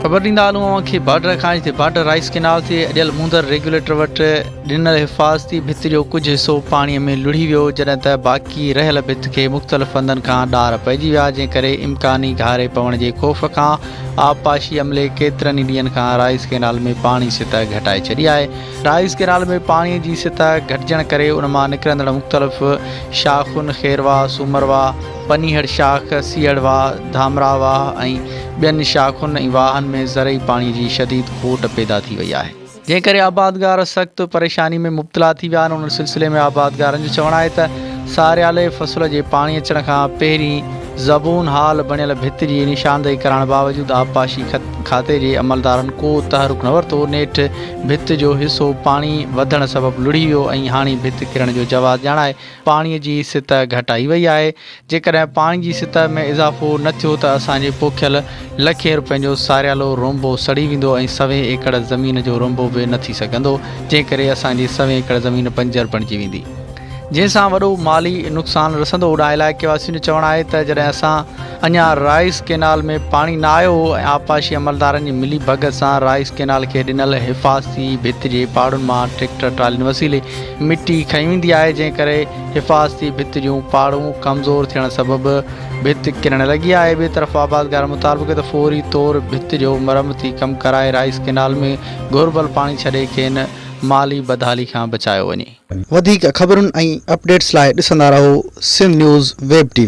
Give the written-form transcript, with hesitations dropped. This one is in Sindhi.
خبر ڏيندا هلون اوهان کي بارڊر کان جتي بارڊر رائيس ڪينال تي اڏيل موندر ريگيوليٽر وٽ ڏنل حفاظتي ڀت جو ڪجهه حصو پاڻي ۾ لڙهي ويو جڏهن ته باقي رهيل ڀت کي مختلف هنڌن کان ڏار پئجي ويا جنهن ڪري امڪاني گهاري پوڻ جي خوف کان آبپاشي عملي ڪيترن ئي ڏينهن کان رائيس ڪينال ۾ پاڻي سطح گهٽائي ڇڏي آهي رائيس ڪينال ۾ پاڻي جي سطح گهٽجڻ ڪري ان مان نڪرندڙ مختلف شاخن خيرواهه سومرواهه پنيهڙ شاخ، سيهڙ واهه، ڌامراهه واهه ۽ ٻين شاخن ۽ واهن ۾ زرعي پاڻي جي شديد کوٽ پيدا ٿي وئي آهي. جنهن ڪري آبادگار سخت پريشاني ۾ مبتلا ٿي ويا آهن، ان سلسلي ۾ آبادگارن جو چوڻ آهي ته ساريالي فصل جي پاڻي اچڻ کان پهرين زبون حال بڻيل ڀت جي نشاندهي ڪرائڻ باوجود آبپاشي کاتي جي عملدارن ڪو تحرڪ نه ورتو، نيٺ ڀت جو حصو پاڻي وڌڻ سبب لڙهي ويو ۽ هاڻي ڀت ڪرڻ جو جواز ڄاڻائي پاڻي جي سطح گهٽائي وئي آهي، جيڪڏهن پاڻي جي سطح ۾ اضافو نه ٿيو ته اسان جي پوکيل لکين روپين جو ساريالو رونبو سڙي ويندو ۽ سوين ايڪڙ زمين جو رونبو به نه ٿي سگهندو، جنهن ڪري اسان جي سوين ايڪڙ زمين بنجر بڻجي ويندي. جنهن سان وڏو مالي نقصان رسندو. هوڏانهن علائقي واسين جو چوڻ آهي ته جڏهن اسان اڃا رائيس ڪينال ۾ پاڻي نه آيو هو ۽ آبپاشي عملدارن جي ملي ڀڳت سان رائيس ڪينال کي ڏنل حفاظتي ڀت جي پاڙن مان ٽريڪٽر ٽرالين وسيلي مٽي کنئي ويندي آهي جنهن ڪري حفاظتي ڀت جون پاڙون ڪمزور ٿيڻ سبب ڀت ڪرڻ لڳي آهي ٻئي طرف آبادگارن مطالبو ڪيو ته فوري طور ڀت جو مرمتي ڪم ڪرائي رائيس ڪينال ۾ گهربل پاڻي ڇڏي کين مالي بدحالي کان بچايو وڃي. وڌيڪ خبرن ۽ اپڊيٽس لاء ڏسندا رهو Sindh news web T V.